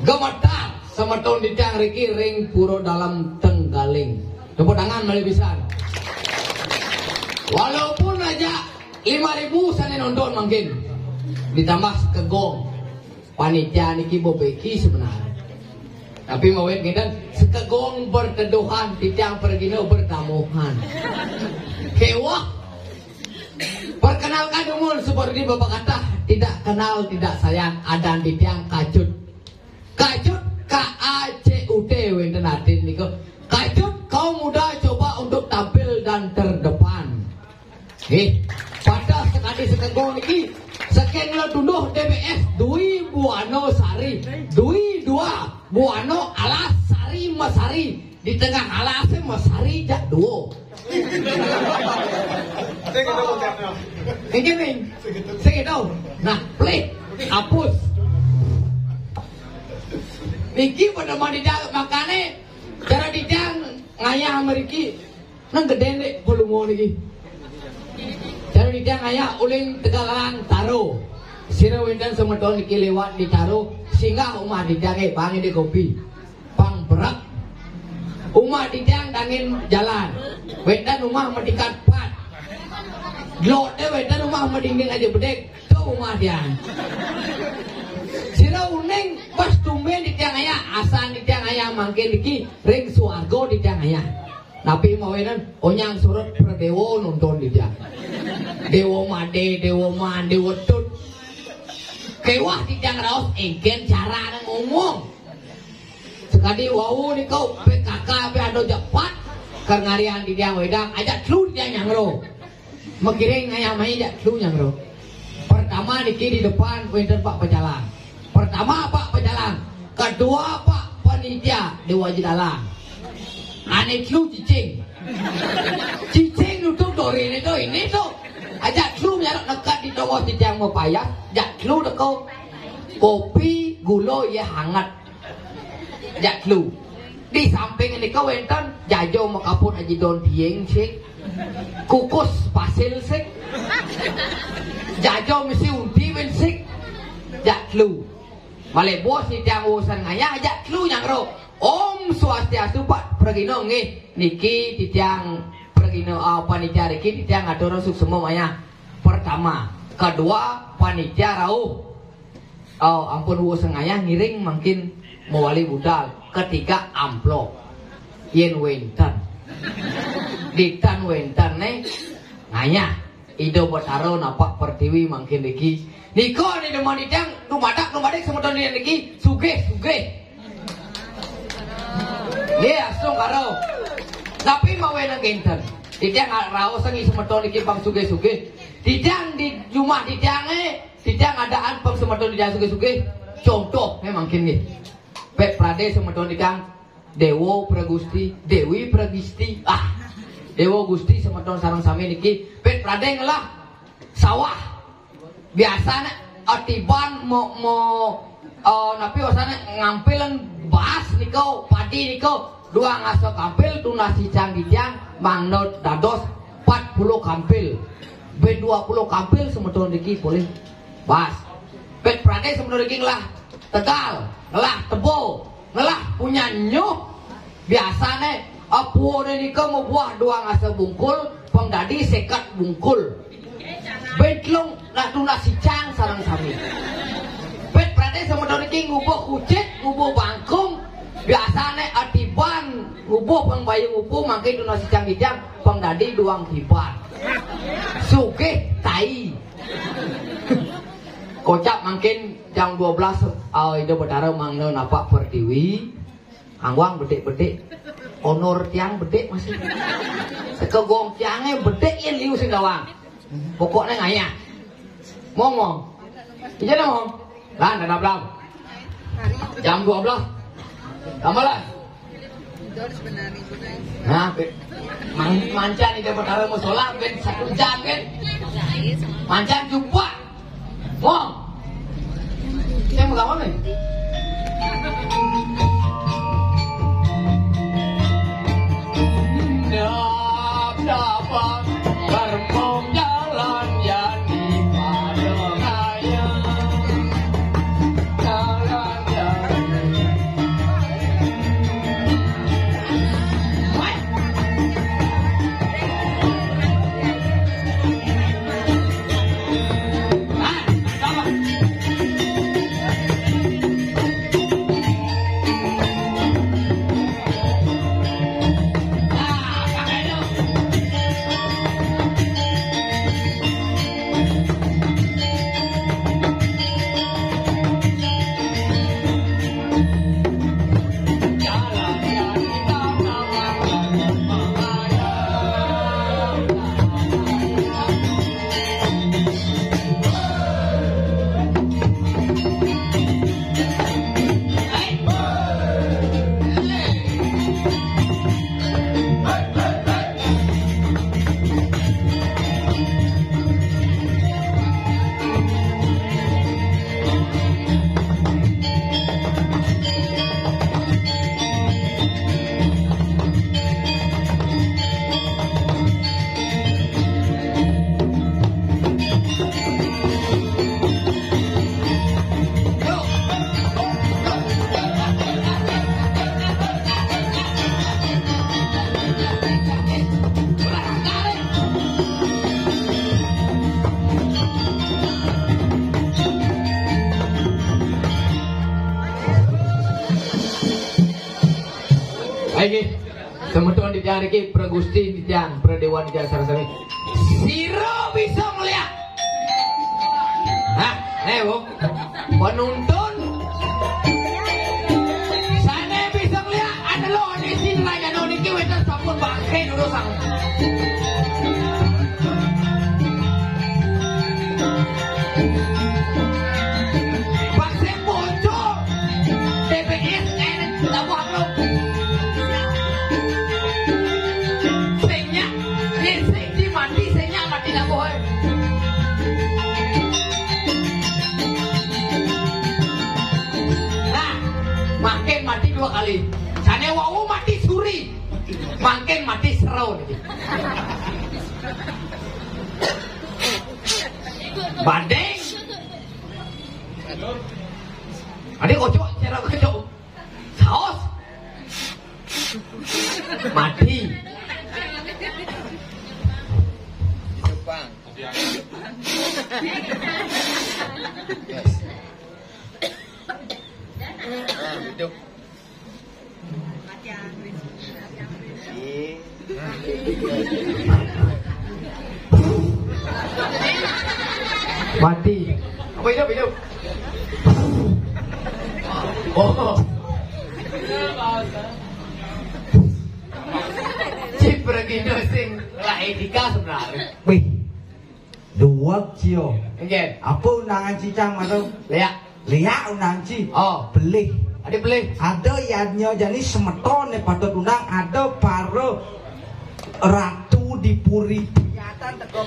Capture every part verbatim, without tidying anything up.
Gemetar semeton titiang riki ring Pura Dalem Tenggaling. Tepuk tangan malih pisan. Walaupun aja lima ribu sané nonton mangkin, ditambah sekegong. Panitia niki bebeki sebenarnya. Tapi mawit ngénten, sekegong berteduhan, titiang pragina bertamuhan. Kéweh. Perkenalkan dumun, seperti pepatah, tidak kenal tidak sayang, adan titiang Kacut. Kacut, K A C U T, wénten artin nika. Kacut, kaum muda coba untuk tampil dan terdepan. Nggih, pada sekadi sekegong niki, saking Letunduh D B S Dwi Buana Sari, Dwi dua, Buana alas, Sari mesari, di tengah alasé mesari jak dua. Niki ning. Sing itu. Nah, plih, apus. Niki pada mau tidak, makané cara titiang ngayah mriki. Nang gedé niki volume niki. Cara titiang ngayah uling Tegalang Taro. Sira wénten semeton niki liwat di Taro, singgah umah titiang, eh, bang, ini kopi. Pang berak. Umah titiang dangin jalan. Wénten umah matingkat pat. Dloké wénten umah madingding aja bedék. To umah tiang. Sira uning pas tumbén titiang ngayah, asan titiang ngayah mangkin niki ring suarga titiang ngayah. Napi mawinan onyang surat pradéwa nonton titiang. Déwa Madé, Déwa Man, Déwa Tut. Kéweh titiang raos éngkén carané ngomong. Sekadi wau nika P K K pé ada jepat kar ngarian titiang wédang, ajak telu titiang nyangro. Makiring ngayah mai jak telu nyangro. Pertama niki di depan wénten Pak Pecalang. Pertama Pak Pecalang. Kedua Pak Panitia Déwa Jedalang. Ané telu cicing. Cicing nutup doriné to, ini to. Ajak telu nyarok nekat di tongos titiang mapayas, jak telu teka. Kopi, gula, yéh hangat. Jak telu. Di samping nika wénten jaja makaput aji don tiing sik. Kukus pasil sik. Jaja misi unti wén sik. Jak telu. Malih bos titiang usan ngayah jak telu nyangro. Om Swastiastu Pak Pragina nggih. Niki titiang pragina, ah, panitia niki titiang atur suksema ngayah. Pertama, kedua panitia rauh. Oh, ampun, wus ngayah ngiring mangkin mawali budal. Ketiga, amplop. Yén wénten. Di tan wénten né ngayah. Ida Betara napak pertiwi mangkin niki. Nika né demen titiang dumadak dumadik semeton niki sugih-sugih. Nggih, astungkara. Tapi mawinan ngénten. Titiang raos nggih semeton niki pang sugih-sugih. Titiang di jumah titiangé, titiang adaan pang semeton titiang sugih-sugih. Contoh, memang kini. Pét pradé semeton titiang Déwa Pragusti, Déwi Pragisti. Ah, Déwa Gusti semeton sareng sami niki. Pét pradé ngelah sawah. Biasané atiban mo, mo, eh, napi wasané ngampilan baas nika, padi nika, dua ngasa kampil tunas titiang titiang mangda dados empat puluh kampil. Bé dua puluh kampil semeton niki polih baas. Pét pradé semeton niki ngelah tegal, ngelah tebo, ngelah punyan nyuh. Biasané, apuné nika mabuah dua ngasa bungkul, pang dadi seket bungkul. Bentlung nak tunas sicang sareng sami. Pét pradé semeton niki ngubuh kucit, ngubuh bangkung. Biasané atiban ngubuh pang bayu ngupu mangkin tunas sicang titiang, pang dadi duang tiban. Sugih tai. Kocap mangkin jam dua belas, ah, Ida Betara mangda napak pertiwi. Angwang bedik-bedik. Honor tiang bedik masih. Sekegong tiangé bedik yén liu sing dawang. Pokokné ngayah. Mong, mong. Iya dah, mong. Lah, dah, dah, belum. Jam dua belas. Tambah lah. Nah, be-, man-, mancan Ida Betara musola, ben satu jam, kan? Mancan jumpa. Wong. Saya mau kawan nih. Dap, dap, bermong jalan jadi pada kaya. Jalan jadi Inggih. Semeton titiang niki, Pra Gusti titiang, Pra Dewa titiang sareng sami. Sira bisa ngeliak. Nah, eh, Bu. Penonton sane bisa ngeliak, ada lo, ada sing rajana niki wénten sampun bangke dulu sang. Vaksin muncul. T P S, eh, tambah belum? Sing nyak, eh, sing di mati, sing nyak mati tambah, eh. Nah, makin mati dua kali. Sane wau mati suri. Makin mati sero niki. Banding. Ade ojo cara ojo. Saos. Mati. Jepang. Yes. Ah, hidup. Iya. Mati. Apa hidup, hidup? Oh. Cip regina sing lah etika sebenarnya. Wih. Duweg cia. Nggih. Apa undangan cicang matu? Liak. Liak undangan ci. Oh. Belih. Ada belih. Ada yadnya jani semetone patut undang, ada para ratu di puri.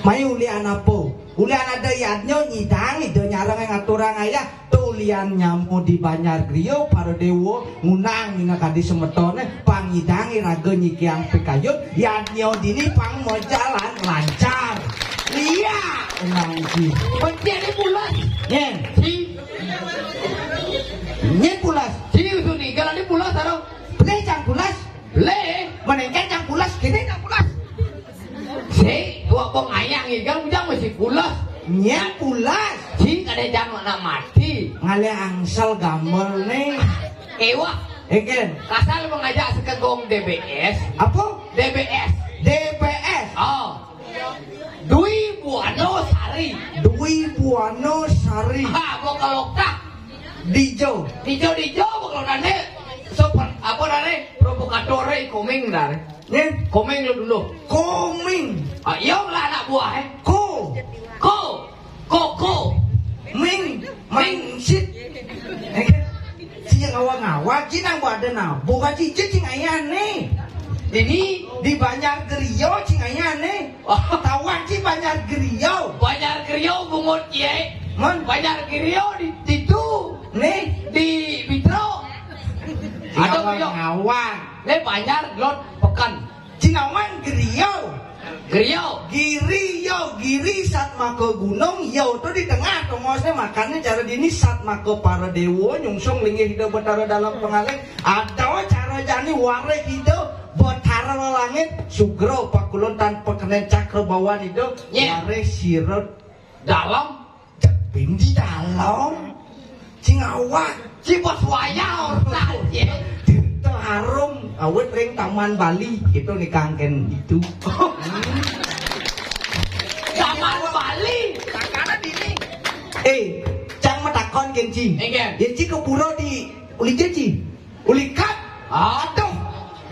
Mai ulian apa? Ulian ada yadnya nyidang, ida nyareng ngaturang ayah. Tulian nyamu di Banjar Griya, para dewa ngundang ning kadi semetone, pang nyidangi raga nyikiang pikayun, yadnya dini pang majalan lancar. Iya, undangan ci. Penti ada pulas. Nyen. Ci. Nyen pulas. Ci usuni, galani pulas, aro. Beli cang pulas. Beli. Menengke cang pulas, kini cang pulas. Si, dua pengayang igal ujang masih pulas. Nyen pulas. Si, kada jang nak mati. Ngalih angsal gamel nih. Ewa. Eken. Kasal mengajak sekegong D B S. Apa? D B S. D B S. Oh. Dwi Buana Sari. Dwi Buana Sari. Ha, gua kalau tak. Dijo. Dijo, dijo, gua kalau nane. So, apa nane? Provokator, eh, komeng nane. Nih. Komeng lu dulu. Komeng. Ah, iya lah anak buah, eh. Ko. Ko. Koko. Ming. Ming. Sit. Eh, si ngawa-ngawa, ci nang buat ada nabo, kaci cicing ayah nih. Ini di Banjar Gerio, cing ayah nih. Tawan ci Banjar Gerio. Banjar Gerio bungut ye. Mon. Banjar Gerio di situ. Nih. Di Bitro. Ada Gerio. Ngawan. Nih Banjar Glot Pekan. Cinawan Gerio. Gerio. Giri yo, giri sat maka gunung yo tu di tengah tu ngosnya, makanya cara dini sat maka para dewa nyungsung linggih ida betara dalam pengalih. Ada cara jani warih ida betara langit, sugro pakulun tanpa kenen cakra bawan ida. Warih sirut dalam. Jepin di dalam. Sing awak. Si bos wayah orang ya. Tirta harum awet ring Taman Bali gitu nih kangken itu. Taman Bali. Takana dini. Eh, cang matakon kenci. Enggak. Ya ci kepuro di uli ci. Ulikat. Aduh.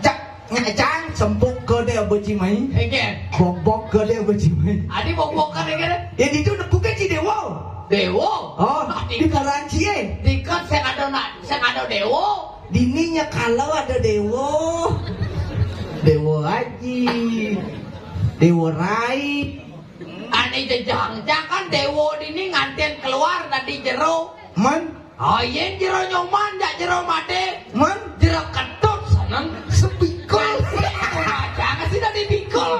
Jak, ngajang sempuk ke dia beci mai. Ege. Bok-bok ke dia beci mai. Adi bok-bok ke dia. Ya ditu nepuke ci dewa. Dewa. Oh, di Karanci eh. Dikat sing ada nak, sing ada dewa. Dininya kalau ada dewa. Dewa Haji. Dewa Rai. Ane jejang, jangan dewa dini nganten keluar dari jero. Man. Oh, yen jero nyoman, jak jero mate. Man. Jero ketut seneng. Sepikul. Jangan sih tadi pikul.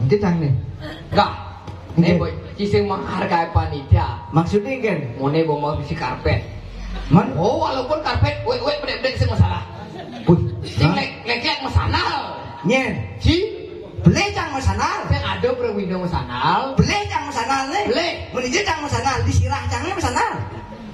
Itu tang nih. Enggak. Nih, boy, sing menghargai panitia. Maksudnya kan? Mone bomo bisi karpet. Man. Oh, walaupun karpet, wek wek bedek bedek sing masalah. Wih. Sing lek lek lek masalah. Nyen. Ci. Beli cang masalah. Sing ada berwino masalah. Beli cang masalah nih. Beli. Meninje cang masalah, disirah cangnya masalah.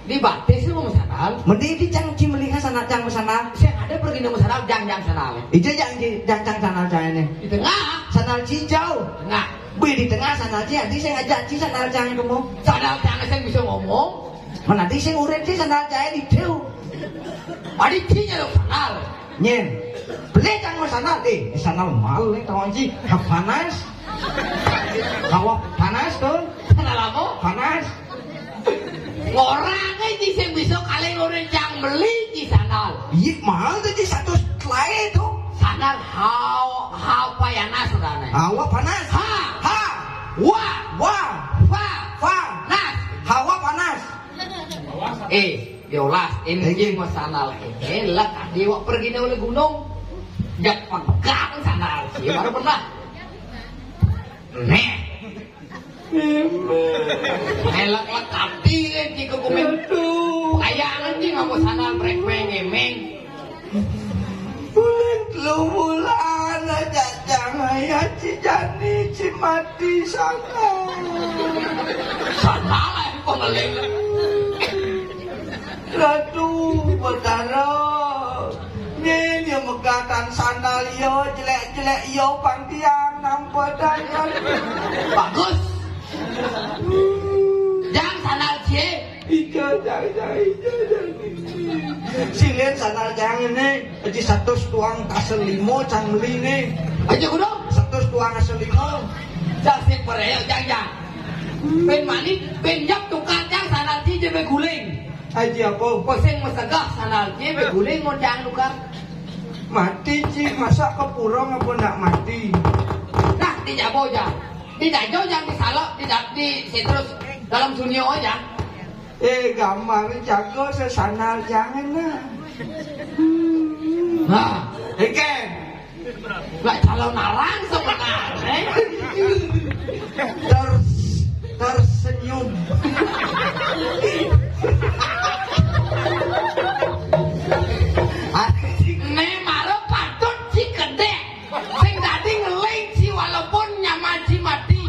Di batis lu masalah. Mending di cang ci melihat sana cang masalah. Sing ada Pergi nemu sandal, jang, jang sandal. Ija jang, jang, jang sandal cai né. Di tengah. Sandal ci jauh. Tengah. Bih di tengah sandal ci, adi sing ajak ci sandal cai kemu. Sandal cai sing bisa ngomong. Mana adi sing urip ci sandal cai di jauh. Adi ci nyeluk sandal. Nyen. Beli cang mau sandal, eh, sandal mal né, tau ci. Ha, panas. Kawa panas tuh. Sandal apa? Panas. Ngorangé ci sing bisa kalih ngoré cang beli ci sandal. Iya, mahal tuh ci satu selai tuh. Sandal hao, hao payana saudara. Hawa panas. Ha. Ha. Wa. Wa. Fa. Fa. Nas. Hawa panas. Eh, yolas, ini mau sandal ini, lah tadi wak pergi oleh gunung. Jak pegang sandal, sih, baru pernah. Nih. Elak-elak hati, eh, ci kukumin. Aduh. Kayak anjing, nggak mau sandal, brek, beng, emeng. Bulan telu bulan aja, jangan ya, ci jani, ci mati sana. Sana lah, pengeling. Ratu Betara. Nih, dia megatan sandal, yo, jelek-jelek, yo, pang tiang, nampak dan. Bagus. Jang sandal cie. Ija, jang, jang, ija, jang. Silén sandal jang né, aji satus tuang tasel limo cang beli né. Aja kudu. Satus tuang tasel limo. Jang sing pereo, jang, jang. Pin mani, pin jap tukar jang sandal ci jebe guling. Aji apa? Pusing mesegah sandal ci be guling mun jang tukar. Mati ci, masa kepurung apa ndak mati? Nah, di jabo jang. Di dajo jang, di salok, di dap, di sitrus dalam sunyo aja. Eh, gambar jago sesandal jangan lah. Nah, Eken. Lah calon arang sebenarnya. Ter-, tersenyum. Nek mara patut ci kedek. Sing dadi ngeling ci walaupun nyama ci mati.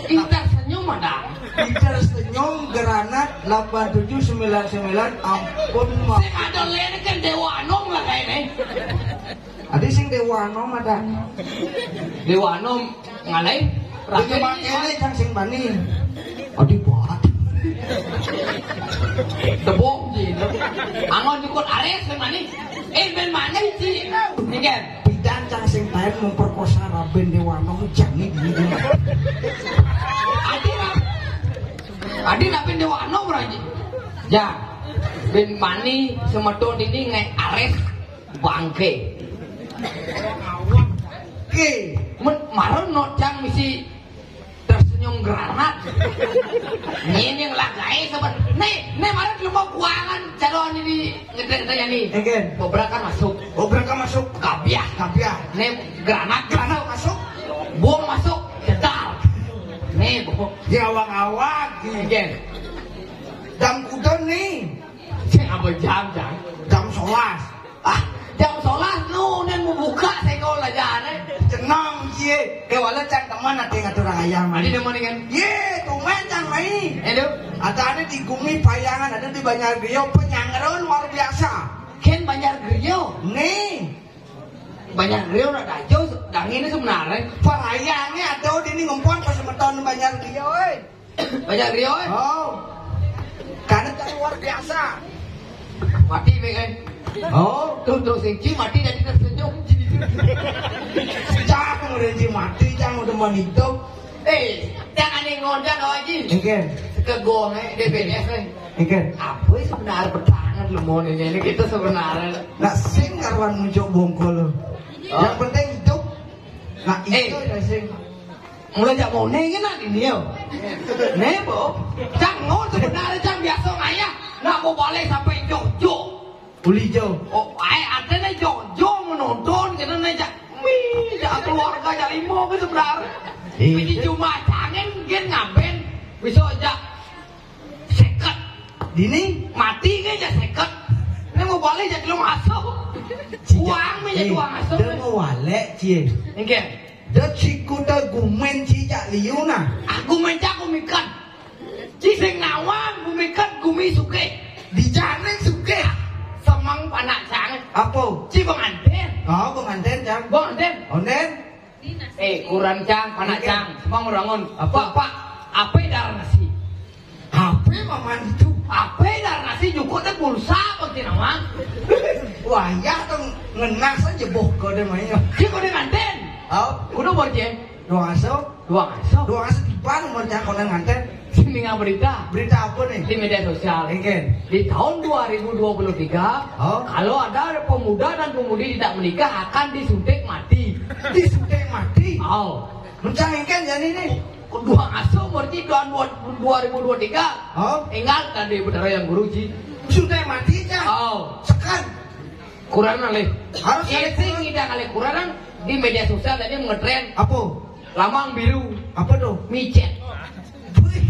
Ing tersenyum ada. Ing tersenyum granat lapan tujuh sembilan sembilan, ampun, ma- Sing ada lene kan Dewa Anom lah kayaknya. Adi sing Dewa Anom ada. Dewa Anom ngalai. Raja ini kene cang sing bani. Adi buat. Tebong ji. Angon jukut ares sing bani. Eh, ben mana ci? Ini kan. Pidan cang sing taen memperkosa Raden Dewa Anom, jani di. Adi Rab-, adi Raden Dewa Anom raji. Ya. Ben mani semeton ini ngai ares bangke. Oke. Men, mara no cang misi tersenyum granat. Ini yang lagai sabar. Nih, nih mara di rumah kuangan calon ini ngedek saya nih. Eken. Bobrakan masuk. Bobrakan masuk. Kabiah. Kabiah. Nih granat, granat masuk. Bom masuk. Jedar. Nih, bom. Di awang-awang. Eken. Jam kuda nih. Sing apa jam, jam? Jam sebelas. Ah, jam sebelas nu nen mau buka sekolah jane. Cenang, ye. Kewala cang teman ada ngatur ayam. Adi teman kan? Ye, tumben cang mai. Aduh. Ada ada di Gumi Payangan, ada di Banjar Griyo, penyanggaran luar biasa. Ken Banjar Griyo. Nih. Banjar Griyo nak dajo, dangin sebenarnya. Payangan ada di ini ngempon pas semeton Banjar Griyo, eh. Banyak Rio, eh? Oh. Karena tak luar biasa. Mati, Bek, eh? Oh. Tuh, terus sing ci mati jadi tersenyum. Jangan udah ci mati, jangan udah mau hidup. Eh, jangan yang ngondang, Haji. Oke. Ke gong, eh, D P S, eh. Oke. Apa sih sebenarnya pertangan lu mau nanya ini kita sebenarnya? Nak sing karuan muncul bongkol lu. Oh. Yang penting hidup. Nah, eh, itu ya sing. Mulai jak mau nengin nak ini yo. Nebo. Cang ngon sebenarnya cang biasa ngayah. Nak mau balik sampai jok-jok. Uli jauh. Oh, ai ada nih jok-jok menonton kita nih jak. Wih, jak keluarga jak limo ke sebenarnya. Iya. Biji cuma cangin gen ngaben. Bisa jak seket. Dini? Mati ke jak seket. Ini mau balik jak lu masuk. Buang mi jak dua masuk. Dia mau walek, cie. Enggak. Da cikuta gumen ci jak liu nah. Aku menjago mikat. Ci sing nawang gumikat gumi suke. Di jane suke. Mang panak cang. Apa? Ci pengantin. Oh, pengantin, Cang. Pengantin. Onden. Eh, kurang cang, panak cang. Mang urangun. Apa? Pak, Pak, apa darah nasi? Apa maman itu? Apa darah nasi? Jukut teh pulsa, penting aman. Wayah tuh ngenah saja boh kau deh main. Ci kau pengantin. Oh. Kudu borje. Dua asuh. Dua asuh. Dua asuh tiba nomor cang konan nganten. Sini nggak berita. Berita apa nih? Di media sosial. Engken. Di tahun dua ribu dua puluh tiga, oh, kalau ada pemuda dan pemudi tidak menikah akan disuntik mati. Disuntik mati? Oh. Mencang engken jadi nih. Dua asuh berarti tahun dua, dua ribu dua tiga. Oh. Tinggal tadi betara yang guru ji. Suntik mati ya? Oh. Sekan. Kurang alih. Harus alih. Isi ngidang alih kurang di media sosial tadi mengetren. Apa? Lamang biru. Apa tuh? Micet. Wih.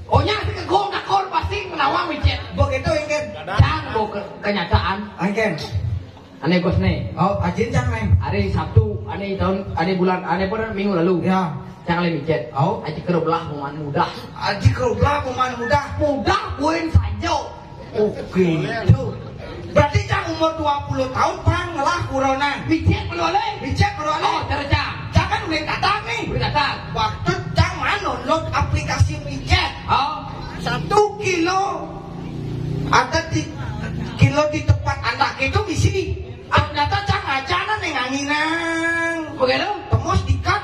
Onya si kegong dakor pasti menawa micet. Begitu, Ingkin. Cang, bo ke-, kenyataan. Ingkin. Ane bos nih. Oh, ajin cang nih. Hari Sabtu, ane tahun, ane bulan, ane pun minggu lalu. Ya. Cang alih micet. Oh. Aji kerublah pemain muda. Aji kerublah pemain muda. Muda, buin sajo. Oke, itu. Berarti cang umur dua puluh tahun, pang ngelah kuronan. Micet perlu alih? Micet perlu alih? Oh, cara cang. Cang kan udah datang nih. Udah datang. Waktu cang mah download aplikasi micet. Oh. Satu kilo ada di kilo di tempat anak itu misi. Ternyata cang aja nih nganginang. Begitu? Temos dikat.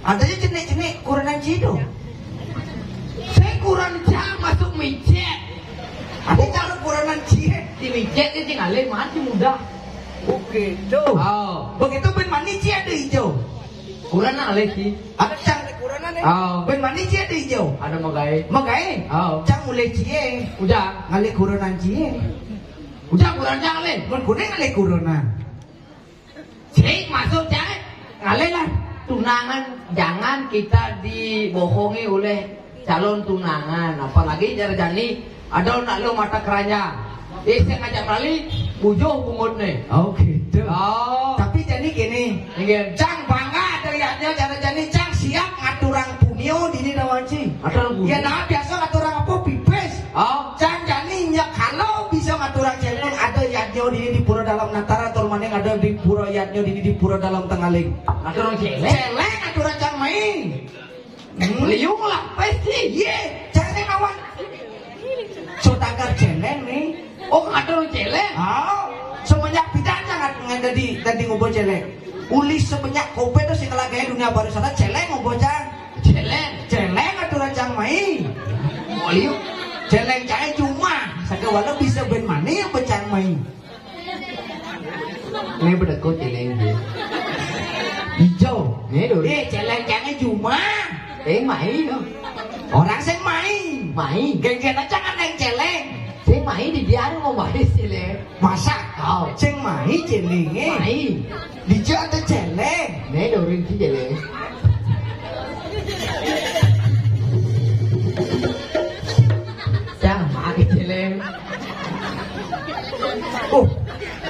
Ada aja jenek-jenek kuronan cido. Saya kurang cang masuk micet. Ada cara kuronan ciek. Di micet dia tinggalin mati muda. Oke, tuh. Oh. Begitu ben mani ciek ada hijau. Kurang alih sih. Ada cang di kuronan ya? Oh. Ben mani ciek ada hijau. Ada magae. Magae? Oh. Cang mulai ciek. Udah. Ngalih kuronan ciek. Udah kurang cang alih. Mun kuning ngalih kuronan. Cik, maksud cik, ngalih lah. Tunangan, jangan kita dibohongi oleh calon tunangan. Apalagi jar jani, ada nak lo mata keranjang. Eh, saya ngajak balik, bujuh bungut nih. Oh, gitu. Oh. Tapi jadi gini, Nggih. Cang bangga ada yadnya, cara jani Cang siap ngaturang punio dini dawanci. Ngaturang punio? Ya, nah, biasa ngaturang apa, pipis. Oh. Cang jani nya kalau bisa ngaturang cewek, ada yadnya dini di Pura Dalam Natara, atau maning ada di Pura yadnya dini di Pura Dalam Tengaling. Ngaturang celeng? Celeng ngaturang Cang main. Hmm. Liung lah, pasti. Iya, Cang nih kawan. Saudagar celeng nih. Oh, ngaturang celeng? Oh, semenjak pidan Cang nggak tadi, tadi ngumpul celeng. Uli semenjak kopi tuh si gaya dunia baru sana celeng ngumpul Cang. Celeng? Celeng ngaturang Cang main. Oh, liung. Celeng Cang cuma, sakit walau bisa ben mani apa Cang main. Ini beda kok celeng dia. Hijau. Ini dulu. Eh, celeng Cang cuma. Eh, main, no. Orang sing main. Main. Geng-geng aja kan yang celeng. Sing main di dia mau main celeng. Masa? Oh. Sing main celeng, eh? Main. Di dia ada celeng. Ini dorin si celeng. Cang, main celeng. Oh,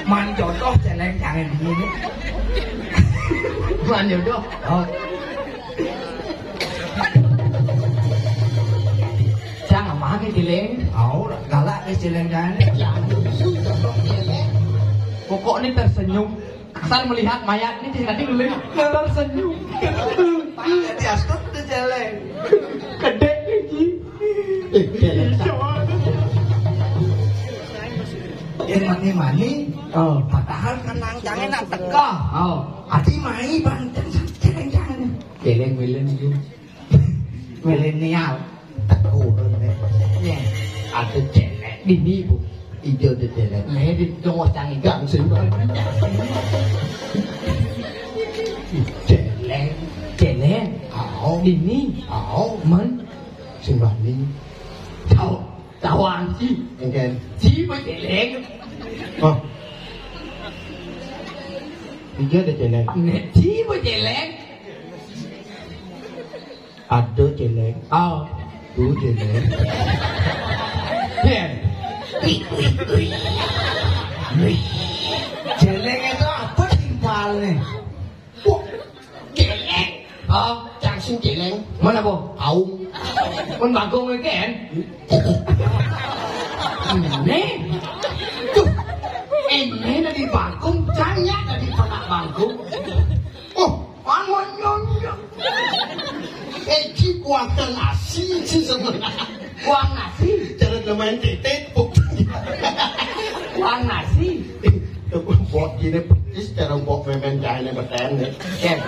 man jodoh celeng jangan begini. Man jodoh. Oh. Cang, main celeng. Oh, galak ke celeng jangan. Pokoknya tersenyum. Asal melihat mayat ini, tadi dulu tersenyum. Di astut tuh celeng. Kedek lagi. Eh, celeng. Yang mani-mani, oh, padahal kenang jangan nak teka. Oh. Ati mai banten celeng jangan. Celeng milen itu. Milenial. Teguh, ya. Ada celeng. Ini, Bu. Ijo ada celeng. Nah, ini dong, wah, canggih gang sih. Celeng. Celeng. Oh. Ini. Oh. Man. Sing wani. Tahu. Tahu anci. Engken. Ci apa celeng? Oh. Ijo ada celeng. Nek, ci apa celeng? Ada celeng. Oh. Tuh celeng. Yen. Celeng itu apa timpalnya? Wah, celeng. Oh, cang sing celeng. Mana, Bu? Aung. Pun bagong kan? Nih. Tuh. Ini dari bangkung, jangan dari panak bangkung. Oh, bangun nyonya. Eji kuatan nasi, si sebenarnya. Kuang nasi. Cara lumayan titik, buktinya. Kuang nasi. Tuh, bok ini petis, cara bok memen jahane beten, ya. Jen.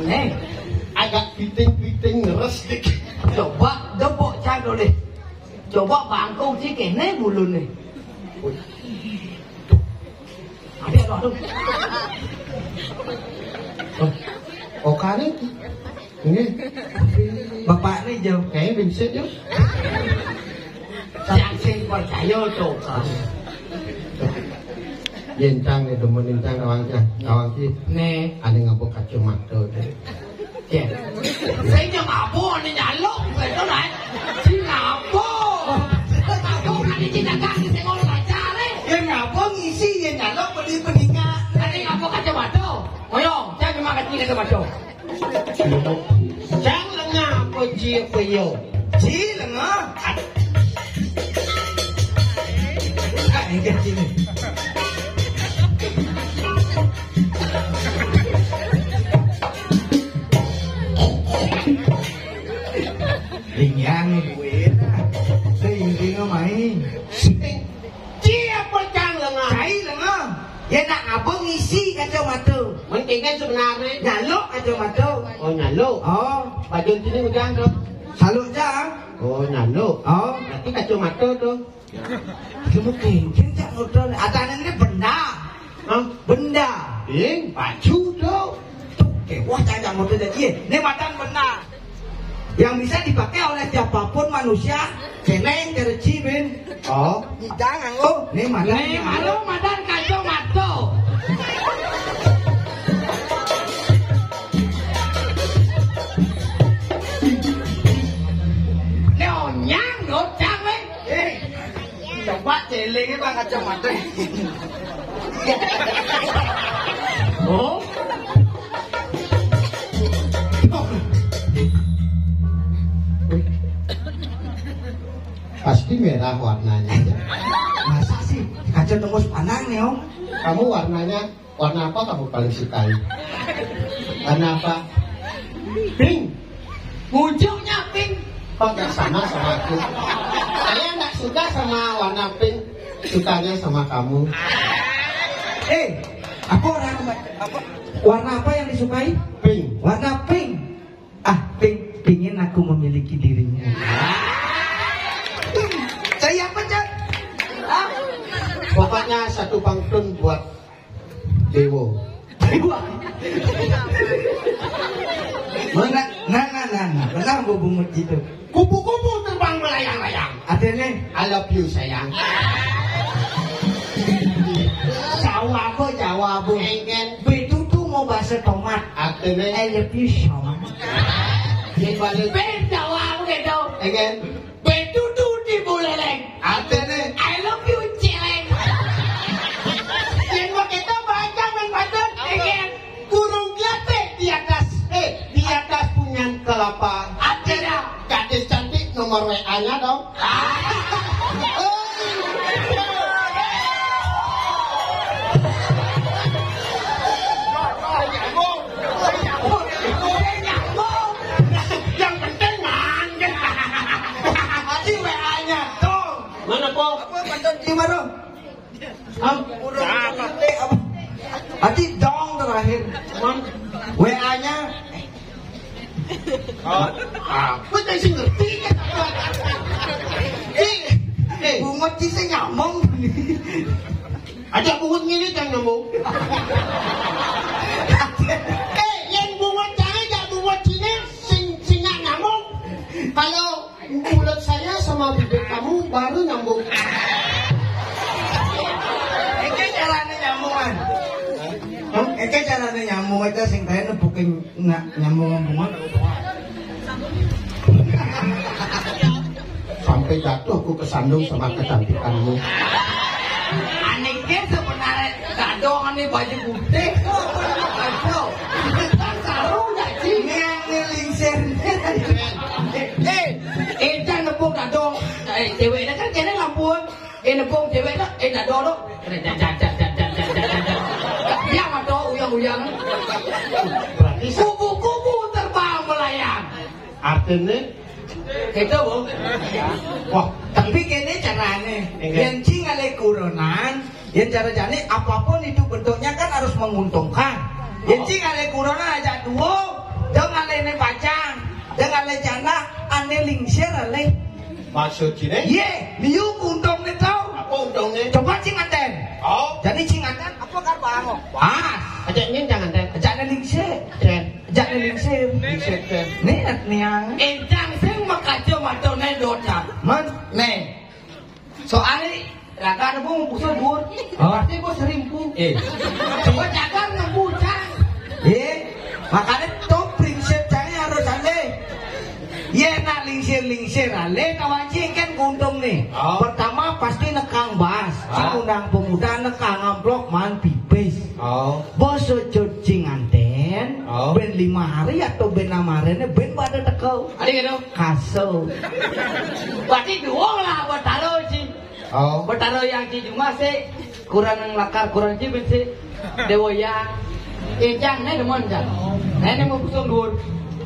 Nih. Agak piting-piting, ngeres dikit. Coba, debok cang dulu. Coba bangkung sih, kene bulu nih. Ada, aduh, aduh. Oh, oh, kali. Ini. Bapak nih, Jo. Kayaknya bisa, Jo. Yang sing percaya, coba. Yen cang nih, demen yen cang, nawang cang, nawang ki. Nih. Ane ngabuk kacamata, Jo. Ya. Saya nyang apa, ane nyaluk, betul, kan? Si ngapa? Ngapa kan iki dagang sing ora lancar, eh? Ya ngapa ngisi, ya nyaluk beli peningat. Ane ngapa kacamata? Ayo, cang memang kacamata. Cang lengah apa ji apa yo? Ji lengah. Ah, ini sini. Lingyang duit. Sing ringo main. Cia pecang lengan. Cai lengan. Ya nak apa ngisi kacamata? Mendingan sebenarnya. Nyaluk kacamata. Oh, nyaluk. Oh. Baju sini udah tuh. Saluk jang. Oh, nyaluk. Oh. Berarti kacamata tuh. Kamu kengkeng cak motor. Atane ini benda. Hah? Benda. Ing, baju tuh. Tuh, kewah cak motor jadi. Ini matan benda. Yang bisa dipakai oleh siapapun manusia. Keneng, kereci, bin. Oh. Nyidang, anggo. Ini matan. Ini malu matan kacamata. Ini onyang, gocang, weh. Eh. Coba celinge bang kacamata. Oh. Pasti merah warnanya. Masa sih? Kaca tembus pandang nih, Om. Kamu warnanya Warna apa kamu paling sukai? Warna apa? Pink. Ujungnya pink. Kok nggak sama sama aku? Saya nggak suka sama warna pink. Sukanya sama kamu. Eh, aku orang apa? Warna apa yang disukai? Pink. Warna pink. Ah, pink, pingin aku memiliki dirinya. Saya pecat. Ah. Pokoknya satu pangkun buat Dewo. Nah, nah, nah, nah, nah, benar gue bungut gitu. Kupu-kupu terbang melayang-layang. Artinya, I love you, sayang. Jawa apa, Jawa apa? Engen. Betutu mau bahasa tomat. Artinya? I love you, Soma. Yang balik. Ben, Jawa apa gitu? Engen. Betutu di Buleleng. Artinya? I love you, Celeng. Yang mau kita baca main pantun. Engen. Burung gelatik di atas, eh, di atas punyan kelapa. Artinya? Gadis cantik nomor W A-nya dong. Yang penting mangga. Tadi W A-nya dong. Mana, Po? Apa, Pak Don? Gimana? Hah? Burung gelatik apa? Tadi dong terakhir. Cuman W A-nya. Oh, apa yang sih ngerti? Eh, eh. Bungut sih nyambung. Aja bungut ngene yang nyambung. Eh, yang bungut jangan, ya bungut sini sing sing nyambung. Kalau Mulut saya sama bibir kamu baru nyambung. Iki carane nyambung, Man. Hah? Iki carane nyambung aja sing kaya nepukin na-, nyambung-nyambungan. Sampai jatuh aku kesandung sama kecantikanmu. Aneh sebenarnya. Kadang ane baju putih. Kadang. Saru dak, Ci? Nang lingsir. Eh, eh, jangan nepuk kadang. Eh, ceweknya kan kena lampu. Eh, nepung cewek dah, eh, dah dulu. Dia mah tuh uyang-uyang. Berarti sa- Kupu-kupu terbang melayang. Artinya? Itu, Bu. Wah, tapi kene carane. Enggak. Yang cing ale kuronan, yang cara jani apapun itu bentuknya kan harus menguntungkan. Yang cing ale kuronan aja duo, dong ale ne pacang, dong ale janda, ane lingsir ale. Maksud cine? Ye, liu untung ne tau. Apa untungnya? Coba cing anten. Oh. Jadi cing anten apa kar bango? Ah, aja nying jangan anten. Aja ne lingsir. Den. Aja ne lingsir. Lingsir, den. Nih, niang. Encang sing makaca matone dota. Man, nih. Soalnya raga ada bung busur dur. Oh. Pasti bos rimpu. Eh. Coba jagar ngebucang. Eh, makanya top prinsip saya harus ada. Ye, nak lingsir-lingsir ale kawan cing kan untung nih. Oh. Pertama pasti nekang bas. Ah. Cing undang pemuda nekang amplop man pipis. Oh. Bos sujud cing anten, oh, ben lima hari atau ben enam hari ne ben pada teko. Ada gitu? Kaso. Berarti dua lah buat taro cing. Oh. Betara yang ci cuma si kurang lakar kurang ci ben si dewa yang ejang ne demon jang. Nah, ini mau busung dur.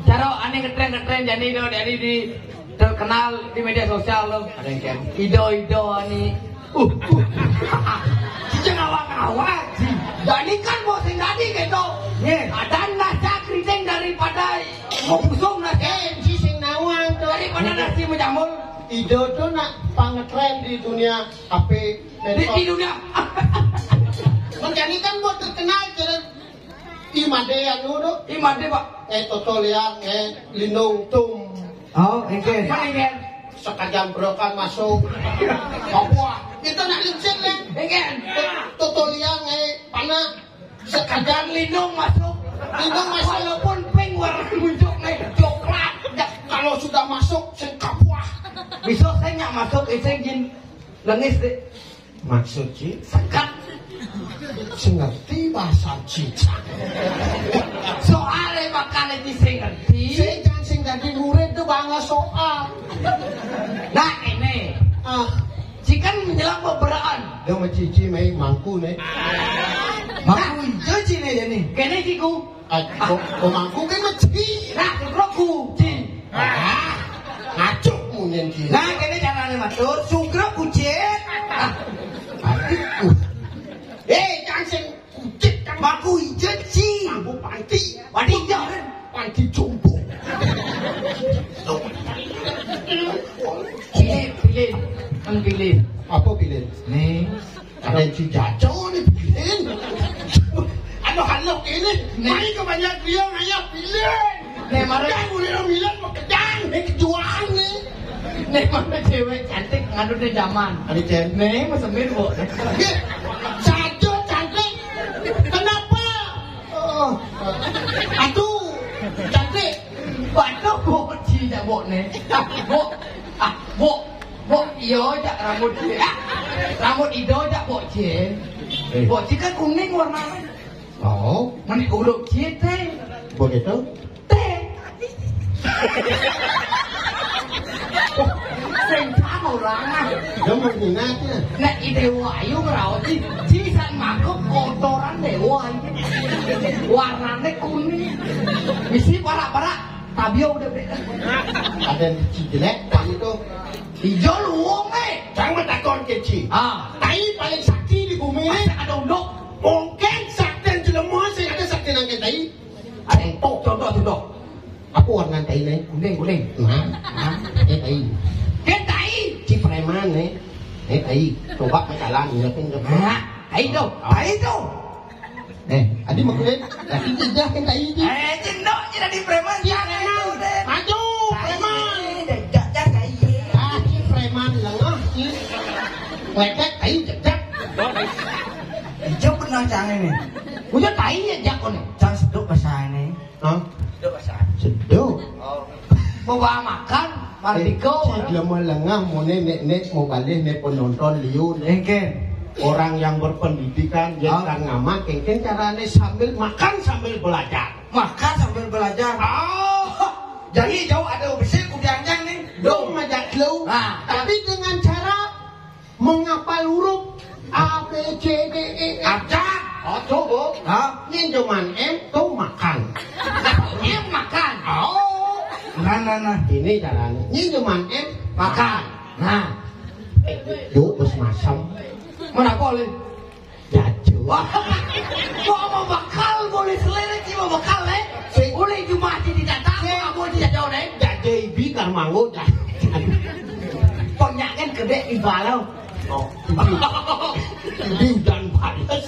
Cara ane ngetren ngetren jani do dari di terkenal di media sosial lo. Ada yang kan? Ido ido ani. Uh, uh. Ci ngawak ngawak ci. Jani kan mau sing tadi gitu. Ye. Ada nasa keriting daripada mau busung nasa. Eh, ci sing nawang tuh. Daripada nasi menjamur. Ido tuh nak pangetren di dunia H P. Di, di dunia. Menjadi kan buat terkenal kira imade anu do. Imade, Pak. Eh, toto liang, eh, lindung tum. Oh, engke. Mana engke? Sekajan berokan masuk. Papua. Itu nak lincin, Leng. Engke. Toto liang, eh, panah. Sekajan lindung masuk. Lindung masuk. Walaupun pink warna muncul, eh, coklat. Ya, kalau sudah masuk, sing kapuah. Bisa saya nggak masuk, eh, saya gin lengis deh. Maksud ci? Sekat. Sing ngerti bahasa cicak. Soale bakal ci sing ngerti. Sing kan sing dadi murid tuh bangga soal. Nah, ini. Ah. Ci kan menjelang beberaan. Dia mah cici mai mangku ne. Mangku ijo ci ne ya nih. Kene ciku. Ah, kok, kok mangku kan mesti. Nah, sugro ku, ci. Ah, ngacuk munyen ci. Nah, kene carane matur, sugro ku, ci. Ah, aduh. Eh, jangan sing kucit kan mangku ijo ci. Mangku panti. Panti ijo. Panti jompo. Pilih, pilih. Kan pilih. Apa pilih? Nih. Ada yang si jaco nih pilih. Anu halus ini. Nih. Mari ke banyak dia ngayah pilih. Nih, mari. Yang boleh lo bilang mau kejang, nih kejuang nih. Nih, mana cewek cantik ngadu di zaman. Ada cewek. Nih, mau semir, Bu. Nih, jaco cantik. Kenapa? Oh. Aduh, cantik. Waduh, Bu, ci jak Bu nih. Bu, ah, Bu, Bu, iyo jak rambut ci. Ah, rambut ido jak Bu ci. Eh. Bu ci kan kuning warnanya. Oh. Meni urut ci teh. Begitu? Teh. Sing sama orang ah. Dia mau minatnya. Nek ide wayu ngeraoti, ci san mangkuk kotoran dewa iki. Warnane kuning. Misi parak-parak, tabio udah beda. Ada yang ci jelek, tadi tuh. Ijo luwung, eh. Jangan takon keci. Ah. Tai paling sakti di bumi ini. Masa ada unduk? Mungkin sakti yang jelema sing ada sakti nang tai. Ada yang tok, contoh, contoh. Apa warna tai ne? Kuning, kuning. Nah, nah, eh tai. Kan tai. Ci preman ne. Eh tai. Coba ke jalan, ingetin ke. Nah, tai tu. Tai tu. Eh, adi maksudnya, tapi jejak kan tai ci. Eh, cendok ci tadi preman. Ci preman. Maju, preman. Jejak tai. Ah, ci preman lengah ci. Ledek tai jejak. Ijo pernah cang ini. Punya tai ya jakon. Cang seduk bahasa ini. Hah? Seduk bahasa. Seduk. Oh. Bawa makan, mardika. Eh, ci jelema lengah mone nek-nek mau balik nek penonton liu nek. Engke. Orang yang berpendidikan, yang kan ngamak, engke carane sambil makan sambil belajar. Makan sambil belajar. Oh. Jadi jauh ada besi kudianjang nih. Dong ngajak lu. Nah, tapi dengan cara Ngapal huruf A, B, C, D, E, F. Aja. Oh, coba. Hah? Nyén cuman M tuh makan. Nah, M makan. Oh. Nah, nah, nah. Ini caranya. Nyén cuman M makan. Nah. Yuk, bos masam. Mana boleh? Jajo. Wah. Kok mau bakal, boleh selera sih mau bakal, eh? Sing. Boleh cuma di datang, sing. Mau di jajo, eh? Jajo ibi kar manggo, jajo. Penyakin gede di balau. Oh. Di hujan panas.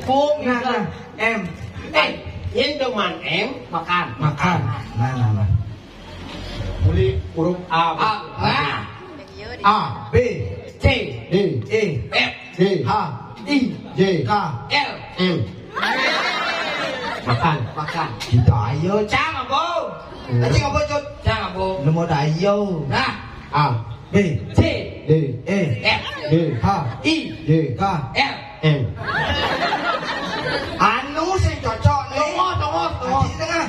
Bung, nah, nah. M. Eh, nyén cuman M, makan. Makan. Nah, nah, nah. Boleh huruf A. A. Nah. A, B, C, D, E, F, G, H, I, J, K, L, M. Makan. Makan. Kita ayo. Cang apa? Hmm. Cang apa, Cut? Cang apa? Nemu dah ayo. Nah. A, B, C, D, E, F, G, H, I, J, K, L, M. Anu sing cocok nih. Tunggu, tunggu, tunggu. Di tengah.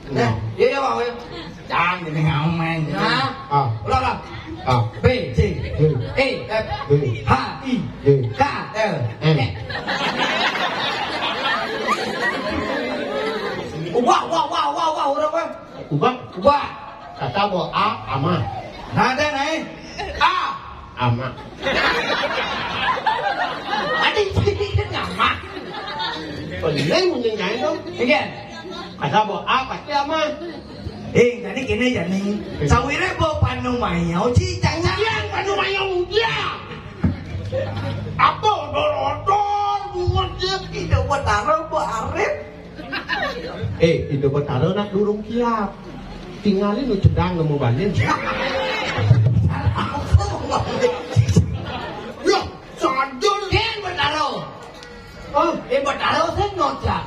Nah, iya, iya, Bang. Jangan gini ngamen. Nah. A. Ulang, ulang. A. B, C, D, E, F, G, H, I, J, K, L, M. Wah, wah, wah, wah, wah, udah, Bang. Ubah. Ubah. Kata bo A, ama. Nada naik. A. Ama. Ada yang sedikit nama. Bener mungkin kayak itu. Iya. Kata bo A pasti ama. Eh, jadi gini ya nih. Sawire bo panu mayau, ci cacang. Ujian panu mayau, ujian. Apa odor-odor, bungut dia. Tidak buat taruh, buat arit. Eh, Indo Betara nak durung kiap. Tingalin nu cedang nemu balin. Ya, sadar. Ken Betara. Oh, eh, Betara sing nocak.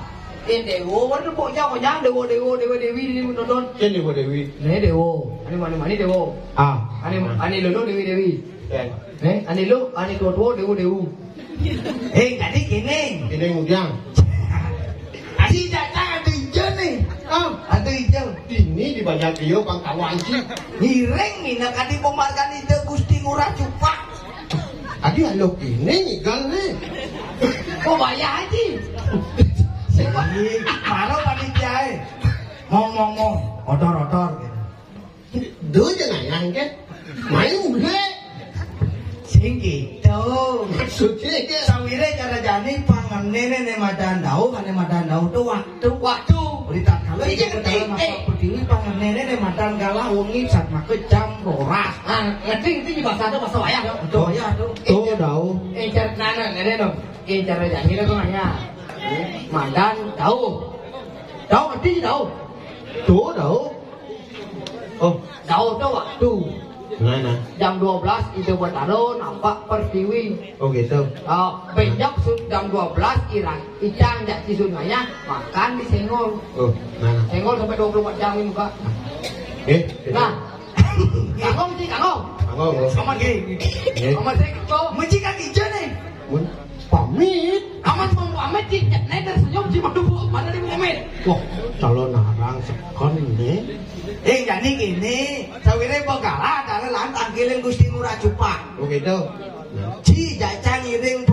Eh, Dewa, mana pokoknya, pokoknya Dewa, Dewa, Dewa, Dewi, Dewi, nonton. Ken Dewa Dewi. Nih, Dewa. Ani, mana, mana Dewa. Ah. Ani, ani lulu Dewi, Dewi. Ken. Eh, ani lu, ani tua-tua, Dewa, Dewu. Eh, jadi gini. Ini ngujang. Tadi datang ada hijau nih. Ah, ada hijau. Ini dibayar dia pang tahu anjing. Ngiring nih, nak adi pembarkan ide Gusti Ngurah Cupak. Tadi alo ini ngigal nih. Kok bayar aja? Ih, baru panitia, eh. Mong, mong, mong. Odor, odor, gitu. Duh, jangan kan? Main mulai. Sing gitu. Maksudnya kan? Sawire cara jani pangenene ne madan dauh, ane madan dauh tuh waktu. Waktu. Berita kalau iya, itu betul, eh, masa eh. Pertiwi pangenene ne madan galah wengi saat make jam rolas. Ah, ngerti, ngerti di bahasa ada bahasa wayah, dong. Betul, ya, tuh. Tuh, dauh. Eh, cara nana, nene dong. Eh, cara jani itu nanya. Madan dauh. Dauh, ngerti dauh? Tuh, dauh. Oh, dauh tuh waktu. Mana? Jam dua belas itu Betara nampak pertiwi. Oh, gitu. Oh, benjok su-, jam dua belas irang. Icang jak cisun nanya, makan di Senggol. Oh, mana? Senggol sampai dua puluh empat jam ini buka. Eh, gitu. Nah. Kanggo, Ci, kanggo. Kanggo, oh. Sama, Ci. Eh. Sama, Ci, kanggo. Mesti kaki nih. Mun pamit. Amat mau pamit, Ci. Cek neder senyum, Ci, madu, Bu. Mana dia pamit? Wah, calon narang sekon ini. Eh, jadi gini, sawire begala, ada lan tangkilin Gusti Ngurah Cupak. Oh, gitu. Nah. Ci, jacang iring